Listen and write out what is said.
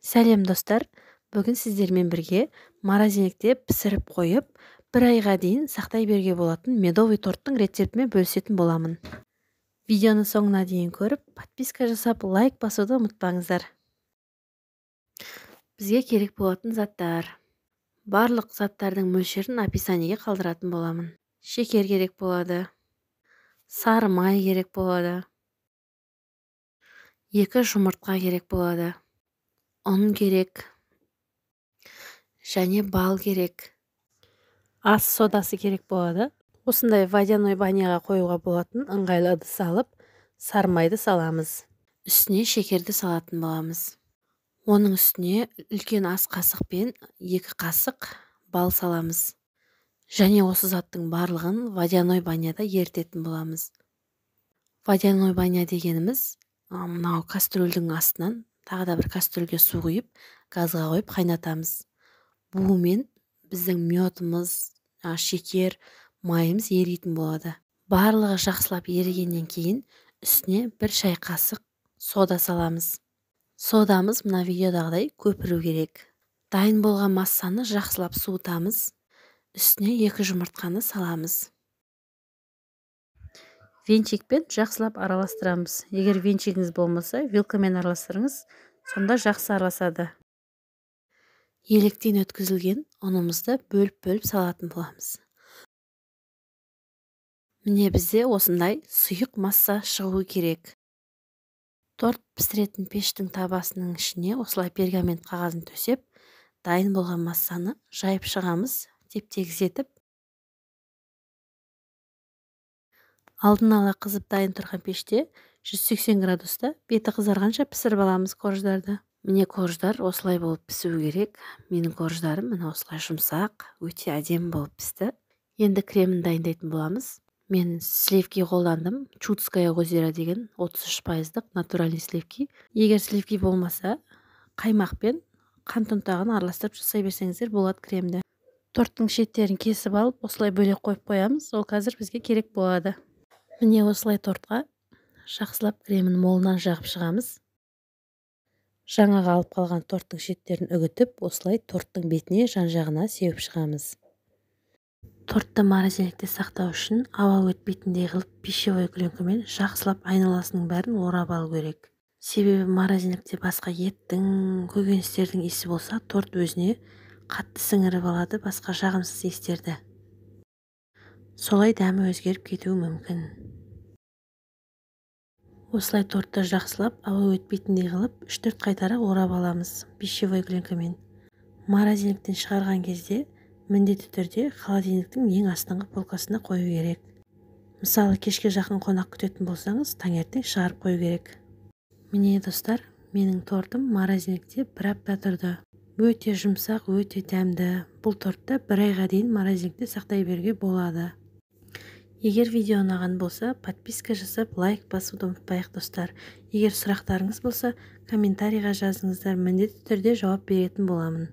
Сәлем, достар! Бүгін сіздермен бірге морозильникте пісіріп қойып, бір айға дейін сақтай беруге болатын медовый торттың рецептімен бөлісетін боламын. Видеоны соңына дейін көріп, подписка жасап, лайк басуды ұмытпаңыздар. Бізге керек болатын заттар. Барлық заттардың мөлшерін описаниеге қалдыратын боламын. Шекер керек болады. Сары май керек болады. 2 жұмыртқа керек болады. Ұн керек. Және бал керек. Ас содасы керек болады. Осындай водяной баняға қоюға болатын ыңғайлы ыдыс алып, сары майды саламыз. Үстіне шекерді салатын боламыз. Оның үстіне үлкен ас қасықпен 2 қасық бал саламыз. Және осы заттың барлығын водяной баняда ерітетін боламыз. Водяной баня дегеніміз мынау кастрюльдің астынан тағы да бір кастрюльге су құйып, газға қойып қайнатамыз. Буымен біздің медіміз, шекер, майымыз еритін болады. Барлығы жақсылап ерігеннен кейін үстіне 1 шай қасық сода саламыз. Содамыз мына видеодағыдай көпіру керек. Дайын болған массаны жақсылап суытамыз. Үстіне 2 жұмыртқаны саламыз. Венчикпен жақсылап араластырамыз. Егер венчигіңіз болмаса, вилкамен араластырыңыз, сонда жақсы араласады. Електен өткізілген ұнымызды бөліп-бөліп салатын боламыз. Міне бізде осындай сұйық масса шығу керек. Торт пісіретін пештің табасының ішіне осылай пергамент қағазын төсеп, дайын болған массаны жайып шығамыз, теп-тегіс етіп. Алдын ала қызып дайын тұрған пеште 180 градуста беті қызарғанша пісіріп аламыз корждарды. Міне корждар осылай болып пісу керек. Менің корждарым міне осылай жұмсақ, өте әдемі болып пісті. Енді кремін дайындайтын боламыз. Мен сливки қолдандым. Чудское озеро деген 33%-лық натуральный сливки. Егер сливки болмаса, қаймақ пен қант ұнтағын араластырып жасай берсеңіздер болады кремді. Торттың шеттерін кесіп алып, осылай бөлек қойып қоямыз. Ол қазір бізге керек болады. Міне осылай тортқа жақсылап кремін молынан жағып шығамыз. Жаңағы алып қалған торттың шеттерін үгітіп, осылай торттың бетіне жан-жағына сеуіп шығамыз. Тортты морозильникте сақтау үшін ауа өтпейтіндей қылып пищевой пленкамен жақсылап айналасының бәрін орап алу керек. Себебі морозильникте басқа еттің, көкөністердің иісі болса, торт өзіне қатты сіңіріп алады басқа жағымсыз иістерді. Солай дәмі өзгеріп кетуі мүмкін. Осылай тортты жақсылап ауа өтпейтіндей қылып 3-4 қайтара орап аламыз пищевой пленкамен. Морозильниктен шығарған кезде міндетті түрде холодильниктің ең астыңғы полкасына қою керек. Мысалы, кешке жақын қонақ күтетін болсаңыз, таңертең шығарып қою керек. Міне достар, менің тортым морозильникте бір апта тұрды. Өте жұмсақ, өте дәмді. Бұл тортты бір айға дейін морозильникте сақтай беруге болады. Егер видео ұнаған болса, подписка жасап, лайк басуды ұмытпайық, достар. Егер сұрақтарыңыз болса, комментарийға жазыңыздар, міндетті түрде жауап беретін боламын.